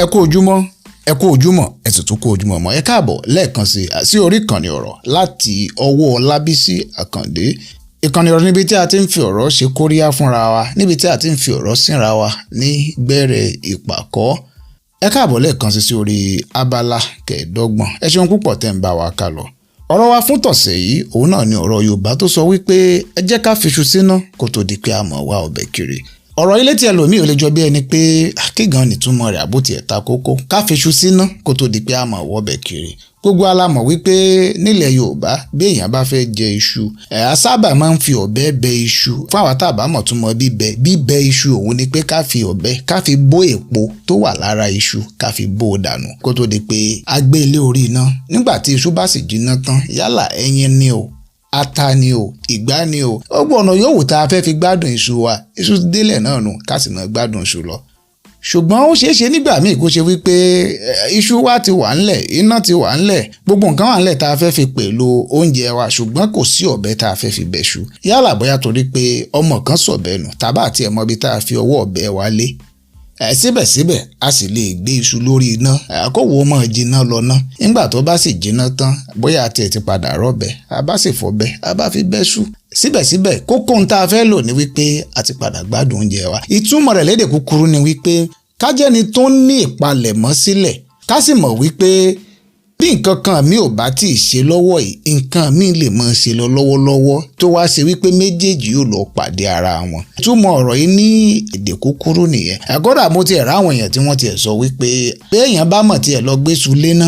Ẹ kú ojúmọ́, ẹ kú ojúmọ́, ẹ sì tún kú ojúmọ́ mọ́. Ẹ káàbọ̀ lẹ́ẹ̀kan sí sí orí ìkànnì ọ̀rọ̀ láti ọwọ́ Lábísí Àkàndé. Ìkànnì ọ̀rọ̀ níbi tí a ti ń fi ọ̀rọ̀ ṣe kóríyá fúnra wa, níbi tí a ti ń fi ọ̀rọ̀ sínra wa ní gbẹ̀rẹ̀ ìpàkọ́. Ẹ káàbọ̀ lẹ́ẹ̀kan sí sí orí abala 25. Ẹ ṣeun púpọ̀ tẹ́ ń bá wa kà lọ. Ọ̀rọ̀ wa fún tọ̀sẹ̀ yìí, òun náà ni ọ̀rọ̀ Yorùbá tó sọ wípé ẹ jẹ́ ká fiṣu síná kó tó di pé a mọ̀ wá ọbẹ̀ kiri. Ọ̀rọ̀ ilé tí ẹlòmíì ò lè jọ bí ẹni pé kígan nìtúmọ̀ rẹ̀ àbó tiẹ̀ ta kókó, ká fiṣu síná kó tó di pé a mọ̀ wọ́bẹ̀ kiri. Gbogbo wa la mọ̀ wípé nílẹ̀ Yorùbá, bí èèyàn bá fẹ́ jẹ iṣu, ẹ̀ á sábà máa ń fi ọ̀bẹ bẹ iṣu. Fún àwa tá a bá mọ̀ túmọ̀ bíbẹ, bíbẹ iṣu òun ni pé ká fi ọ̀bẹ ká fi bó èpo tó wà lára iṣu, ká fi bó o dànù kó tó di pé a gbé ilé orí iná. Nígbà tí iṣu bá sì jiná tán, yálà ẹyin ni o, ata ni o, ìgbá ni o, gbogbo ọ̀nà yòówù tá a fẹ́ fi gbádùn iṣu wa, iṣu délẹ̀ náà nù, ká sì máa gbádùn iṣu lọ. Ṣùgbọ́n ó ṣeé ṣe nígbà míì kó ṣe wípé iṣu wa ti wà ńlẹ̀, iná ti wà ńlẹ̀, gbogbo nǹkan wà ńlẹ̀ tá a fẹ́ fi pèlò oúnjẹ wa, ṣùgbọ́n kò sí ọ̀bẹ tá a fẹ́ fi bẹ̀ṣu. Yálà bóyá torí pé ọmọ kan sọ̀bẹ nù, tàbá àti ẹ̀mọ́ ibi tá a fi ọwọ́ ọ̀bẹ wa lé. Síbẹ̀síbẹ̀ a sì lè gbé iṣu lórí iná, àkówó mọ̀ jiná lọ ná. Nígbà tó bá sì jiná tán, bóyá a tiẹ̀ ti padà rọ́bẹ, a bá sì fọ̀bẹ, a bá fi bẹ́ṣu. Síbẹ̀síbẹ̀ kókó ohun tá a fẹ́ lò ní wípé a ti padà gbádùn oúnjẹ wa. Ìtumọ̀ rẹ̀ lédè kúkúrú ni wípé ká jẹ́ni tó ń ní ìpalẹ̀mọ́ sílẹ̀, ká sì mọ̀ wípé bí nǹkan kan mi ò bá tí ì ṣe lọ́wọ́ yìí, nǹkan mi lè máa ṣe lọ lọ́wọ́lọ́wọ́, tó wá ṣe wípé méjèèjì yóò lọ pàdé ara wọn. Ìtumọ̀ ọ̀rọ̀ yìí ní èdè kúkúrú nìyẹn. Àkọ́dà mo tiẹ̀ ráwọn èèyàn tí wọ́n tiẹ̀ sọ wípé béèyàn bá mọ̀ tiẹ̀ lọ gbé iṣu léná,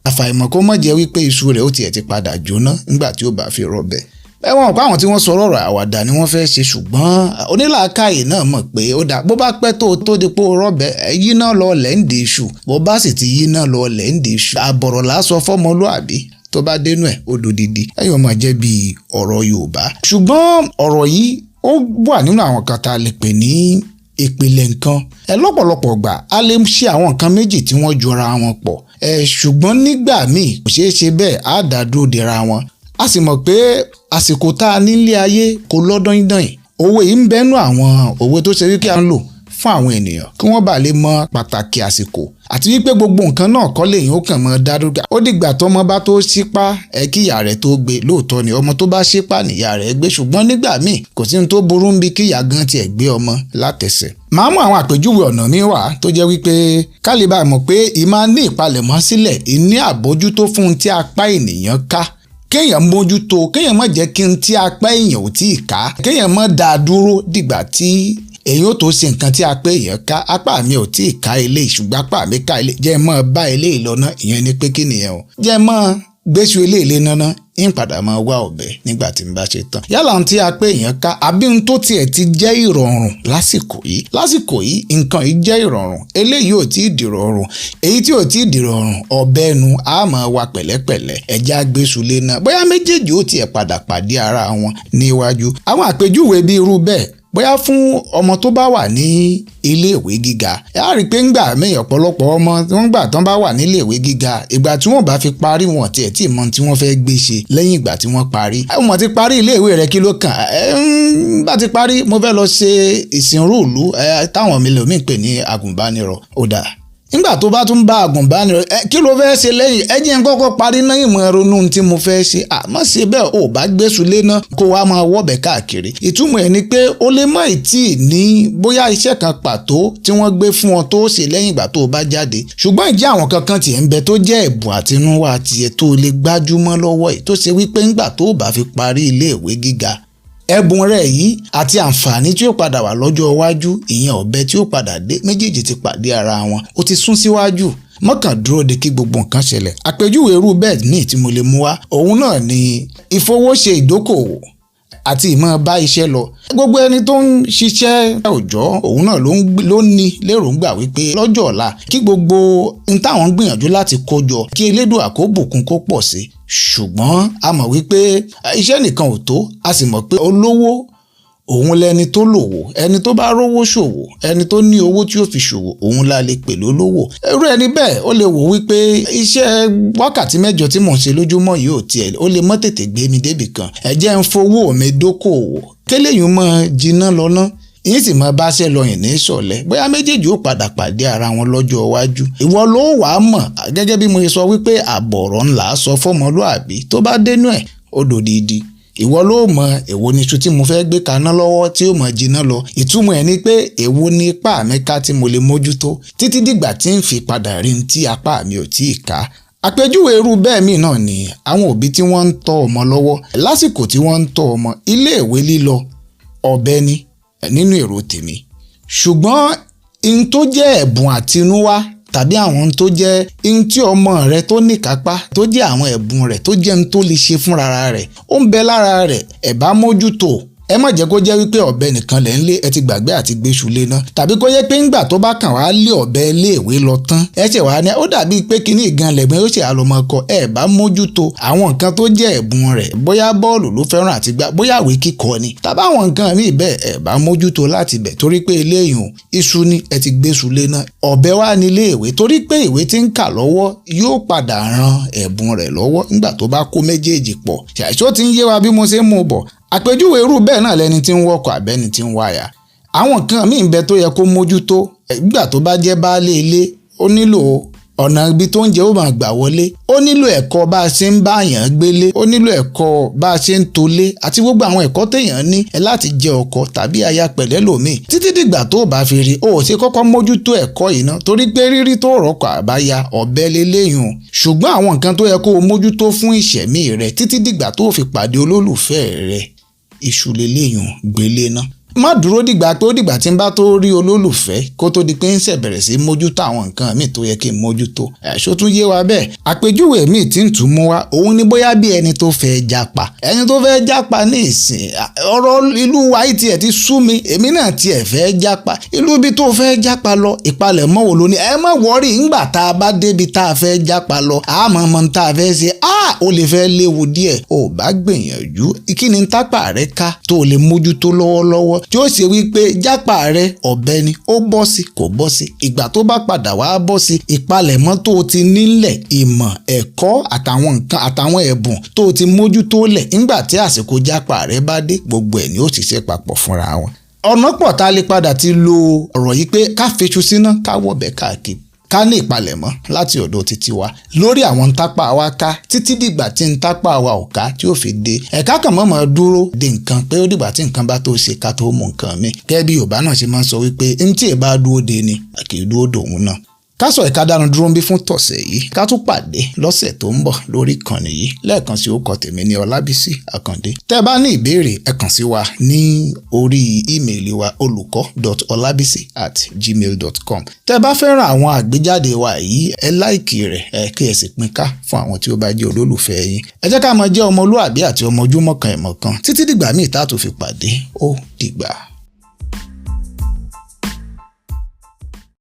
àfàìmọ̀ kó má jẹ́ wípé iṣu rẹ̀ ó tiẹ̀ ti padà jóná nígbà tí ó bá fi rọbẹ̀. Ẹ̀wọ̀n pa àwọn tí wọ́n sọ ọ̀rọ̀ àwàdà ni wọ́n fẹ́ ṣe, ṣùgbọ́n onílàákàyè náà mọ̀ pé ó dáa bó bá pẹ́ tó di pé ó rọ́bẹ̀ yíná lọ lẹ̀ ń di iṣu. Bó bá sì ti yíná lọ lẹ̀ ń di iṣu, àbọ̀rọ̀ lásọ fọ́mọlúàbí, tó bá dénú ẹ̀ ó dodidi. Ẹ̀yọ́ máa jẹ́ bí ọ̀rọ̀ Yorùbá. Ṣùgbọ́n ọ̀rọ̀ yìí ó wà nínú àwọn kan tá a lè pè ní ìpìlẹ̀ nǹkan. Ẹ lọ́pọ̀lọpọ̀ gbà a lè ṣe àwọn nǹkan méjì tí wọ́n jọra wọn pọ̀, ẹ ṣùgbọ́n nígbà míì kò ṣeé ṣe bẹ́ẹ̀, á dá dúró dera wọn. A sì mọ̀ pé àsìkò tá a nílé ayé kò lọ́dọ́ndọ̀n. Òwe yìí ń bẹ́nu àwọn òwe tó ṣe wípé à ń lò fún àwọn ènìyàn kí wọ́n bá lè mọ pàtàkì àsìkò, àti wípé gbogbo nǹkan náà kọ́ lèyìn ó kàn mọ́ dádúgà. Ó dìgbà tọmọ bá tó ṣípá ẹ kí ìyá rẹ̀ tó gbé. Lóòótọ́ ni ọmọ tó bá ṣípá nìyá rẹ̀ gbé, ṣùgbọ́n nígbà míì kò sí ohun tó burú ń bi kí ìyá gan tiẹ̀ gbé ọmọ látẹsẹ̀. Màá mú àwọn àpèjúwe ọ̀nà mi wá tó jẹ́ wípé ká lè bá mọ̀ pé ìmáa ní ìpalẹ̀mọ́ sílẹ̀, ìní àbójútó fún un tí apá ènìyàn ká, kéèyàn mójútó, kéèyàn má jẹ́ kí n tí apá èèyàn ò tí ì ká, kéèyàn má dá a dúró dìgbà tí èyí ó tó ṣe nǹkan tí apá èèyàn ká. Apá mi ò tí ì ká eléyìí, ṣùgbọ́n apá mi ká eléyìí, jẹ́ mọ́ bá eléyìí lọ́nà. Ìyẹn ni pé kí nìyẹn o, jẹ́ mọ́ gbéṣu eléyìí lé náná, ń padà máa wá ọ̀bẹ nígbà tí n bá ṣe tán. Yálà ohun tí apá èèyàn ká àbí ohun tó tiẹ̀ ti jẹ́ ìrọ̀rùn lásìkò yìí. Lásìkò yìí nǹkan yìí jẹ́ ìrọ̀rùn, eléyìí ò tí ì dìrọ̀rùn. Èyí tí ò tí ì dìrọ̀rùn, ọ̀bẹ nu á máa wa pẹ̀lẹ́pẹ̀lẹ́, ẹja gbéṣu lé náà, bóyá méjèèjì ó tiẹ̀ padà pàdé ara wọn níwájú. Àwọn àpèjúwe bí irú bẹ́ẹ̀, bóyá fún ọmọ tó bá wà ní iléèwé gíga, ẹ á rí i pé ńgbà míì ọ̀pọ̀lọpọ̀ ọmọ tí wọ́n gbà tán bá wà níléèwé gíga, ìgbà tí wọ́n bá fi parí, wọn tiẹ̀ tí mọ tí wọ́n fẹ́ gbé ṣe lẹ́yìn ìgbà tí wọ́n parí. Wọ́n ti parí iléèwé rẹ̀, kí ló kàn? Ẹ ń bá ti parí, mo fẹ́ lọ ṣe ìsìnrú ìlú táwọn mílíọ̀nù pè ní agùnbánirọ̀. Ó dáa, nígbà tó bá tún bá agùnbánirọ̀ ẹ, kí ló fẹ́ ṣe lẹ́yìn? Ẹ jẹ́ n kọ́kọ́ parí náà, ìmọ̀ ronú tí mo fẹ́ ṣe. Àmọ́ ṣe bẹ́ẹ̀ ò bá gbésù lé náà kó wá máa wọ́bẹ̀ káàkiri. Ìtumọ̀ ẹ̀ ni pé ó lè má ì tí ì ní bóyá iṣẹ́ kan pàtó tí wọ́n gbé fún ọ tó ṣe lẹ́yìn ìgbà tó o bá jáde, ṣùgbọ́n ìjẹ́ àwọn kankan tiẹ̀ ń bẹ tó jẹ́ ẹ̀bùn àtinúwá tiẹ̀ tó lè gbájúmọ́ lọ́wọ́ yìí, tó ṣe wípé ńgbà tó o bá fi parí iléèwé gíga, ẹ̀bùn rẹ̀ yìí àti àǹfààní tí ó padà wà lọ́jọ́ iwájú, ìyẹn ọ̀bẹ tí ó padà dé, méjèèjì ti pàdé ara wọn, ó ti sún síwájú. Mọ́kàn dúró de kí gbogbo nǹkan ṣẹlẹ̀. Àpèjúwe irú bẹ́ẹ̀ ní tí mo lè mú wá, òun náà ni ìfowóṣe ìdókòwò àti ìmọ̀ bá iṣẹ́ lọ. Gbogbo ẹni tó ń ṣiṣẹ́ òòjọ́, òun náà ló ní lérògbà wípé lọ́jọ́ ọ̀la kí gbogbo n táwọn ń gbìyànjú láti kó jọ, kí Elédùà kó bùkún kó pọ̀ sí. Ṣùgbọ́n a mọ̀ wípé iṣẹ́ nìkan ò tó, a sì mọ̀ pé olówó òun lẹni tó lòwò, ẹni tó bá rówó ṣòwò, ẹni tó ní owó tí ó fi ṣòwò, òun la lè pè lólówó. Irú ẹni bẹ́ẹ̀ ó lè wò wípé iṣẹ́ wákàtí 8 tí mò ń ṣe lójúmọ́ yìí ò tiẹ̀ ó lè mọ́ tètè gbé mi débì kan, ẹ jẹ́ ń fowó mi dókòwò kéléyìn mọ́ jiná lọ́nà. Yín sì mọ bá ṣe lọ yìn ní sọ̀lẹ̀, bóyá méjèèjì ó padà pàdé ara wọn lọ́jọ́ iwájú. Ìwọ ló wàá mọ̀. Gẹ́gẹ́ bí mo sọ wípé àbọ̀rọ̀ ńlá sọ fọ́mọlúàbí, tó bá dénú ẹ̀ ó dòdìdì. Ìwọ ló mọ èwo ni iṣu tí mo fẹ́ gbé kaná lọ́wọ́ tí ó mọ̀ jiná lọ. Ìtumọ̀ ẹ̀ ni pé èwo ni ipá mi ká tí mo lè mójútó títí dìgbà tí ń fi padà rí ní tí apá mi ò tí ì ká. Àpèjúwe irú bẹ́ẹ̀ míì náà ni àwọn òbí tí wọ́n ń tọ́ ọmọ lọ́wọ́. Lásìkò tí wọ́n ń tọ́ ọmọ, iléèwé lílọ ọ̀bẹ ni nínú èrò tèmi, ṣùgbọ́n n tó jẹ́ ẹ̀bùn àtinúwá tàbí àwọn tó jẹ́ n tí ọmọ rẹ tó níkápá, tó jẹ́ àwọn ẹ̀bùn rẹ̀, tó jẹ́ n tó lè ṣe fúnra rẹ̀, ó ń bẹ lára rẹ̀, ẹ̀ bá mójútó. Ẹ má jẹ́ kó jẹ́ wípé ọ̀bẹ nìkan lẹ̀ ń lé, ẹ ti gbàgbé àti gbéṣu lé ná, tàbí kó jẹ́ pé ńgbà tó bá kàn wá lé ọ̀bẹ léèwé lọ tán, ẹ ṣẹ̀ wá ní ó dàbí pé kíní ìgan lẹ̀gbẹ́ ó ṣe àlọ́mọ kọ. Ẹ bá mójútó àwọn nǹkan tó jẹ́ ẹ̀bùn rẹ̀, bóyá bọ́ọ̀lù ló fẹ́ràn àti gbá, bóyá ìwé kíkọ ni, tàbí àwọn nǹkan míì bẹ́ẹ̀, ẹ bá mójútó láti bẹ̀, torí pé eléyìí iṣu ni, ẹ ti gbéṣu lé ná. Ọ̀bẹ wá ní iléèwé, torí pé ìwé tí ń kà lọ́wọ́ yóò padà ran ẹ̀bùn rẹ̀ lọ́wọ́ nígbà tó bá kó méjèèjì pọ̀. Ṣàìṣó ti ń yé wa bí mo ṣe ń mú bọ̀? Àpèjúwe irú bẹ́ẹ̀ náà lẹni tí ń wọkọ̀ àbẹ́ni tí ń wáyà. Àwọn nǹkan míì ń bẹ tó yẹ kó mójútó nígbà tó bá jẹ́ baálé ilé. Ó nílò ọ̀nà ibi tó ń jẹ́ ó máa gbà wọlé, ó nílò ẹ̀kọ́ bá a ṣe ń bá yàn gbélé, ó nílò ẹ̀kọ́ bá a ṣe ń tolé àti gbogbo àwọn ẹ̀kọ́ téèyàn ní láti jẹ́ ọkọ tàbí aya pẹ̀lẹ́ lòmíì. Títí dìgbà tó bá fi rí, ó ṣe kọ́kọ́ mójútó ẹ̀kọ́ yìí ná, torí pé rírí tó rọ́kọ̀ àbáyá ọ̀bẹ leléyùn. Ṣùgbọ́n àwọn nǹkan tó yẹ kó o mójútó fún ìṣẹ̀mí rẹ títí dìgbà tó fi pàdé olólùfẹ́ rẹ, iṣu leléyùn, gbélé ná. Má dúró dìgbà pé ó dìgbà tí n bá tó rí olólùfẹ́ kó tó di pé ń ṣẹ̀ bẹ̀rẹ̀ sí mójútó àwọn nǹkan míì tó yẹ kí n mójútó. Ẹ̀ṣọ́ tún yé wa bẹ́ẹ̀? Àpèjúwe míì tí ń tún mú wá òun ni bóyá bí ẹni tó fẹ́ japa, ẹni tó fẹ́ japa ní ìsìn. Ọ̀rọ̀ ìlú wa yìí tiẹ̀ ti sú mi, èmi náà tiẹ̀ fẹ́ japa. Ìlú ibi tó fẹ́ japa lọ, ìpalẹ̀mọ́ wo ló ní? Ẹ má worry, ńgbà tá a bá débi tá a fẹ́ japa lọ, àmọ́ mọ́ tá a fẹ́ ṣe. Á ó lè fẹ́ léwu díẹ̀. Ò bá gbìyànjú, kí ni tápà rẹ ká tó lè mójútó lọ́wọ́lọ́wọ́ tí ó ṣe wípé jápa rẹ ọ̀bẹ ni, ó bọ́ sí kò bọ́ sí, ìgbà tó bá padà wá bọ́ sí, ìpalẹ̀mọ́ tó o ti nílẹ̀, ìmọ̀, ẹ̀kọ́ àtàwọn nǹkan àtàwọn ẹ̀bùn tó o ti mójútó lẹ̀, ńgbà tí àsìkò jápa rẹ bá dé, gbogbo ẹ̀ ni ó ṣiṣẹ́ papọ̀ fúnra wọn. Ọ̀nà pọ̀ tá a lè padà ti lo ọ̀rọ̀ yìí pé ká feṣu síná, ká wọ̀bẹ̀ káàkiri, ká ní ìpalẹ̀mọ́ láti ọ̀dọ̀ títí wa lórí àwọn ntápà wa ká títí dìgbà tí ntápà wa ò ká tí ó fi dé. Ẹ̀ka kan mọ̀mọ́ dúró de nǹkan pé ó dìgbà tí nǹkan bá tó ṣe ká tó mú nǹkan mi. Gẹ́gẹ́ bí Yorùbá náà ṣe máa ń sọ wípé ntí ì bá dúró de ni kì í dúró dòun náà. Ká sọ ìka dánu dúró ń bí fún tọ̀sẹ̀ yìí, ká tún pàdé lọ́sẹ̀ tó ń bọ̀ lórí ìkànnì yìí. Lẹ́ẹ̀kan sí, orúkọ tèmi ní Ọlábísí Àkàndé. Tẹ́ ẹ bá ní ìbéèrè, ẹ kàn sí wa ní orí ímeèlì wa, olùkọ́.ọlábísí@gmail.com. Tẹ́ ẹ bá fẹ́ràn àwọn àgbéjáde wa yìí, ẹ like rẹ̀, ẹ kí ẹ sì pín ká fún àwọn tí ó bá jẹ́ olólùfẹ́ yín. Ẹ jẹ́ ká máa jẹ́ ọmọlúàbí àti ọmọ ojúmọ́ kan ìmọ̀ kan títí dìgbà míì tá a tún fi pàdé. Ó dìgbà.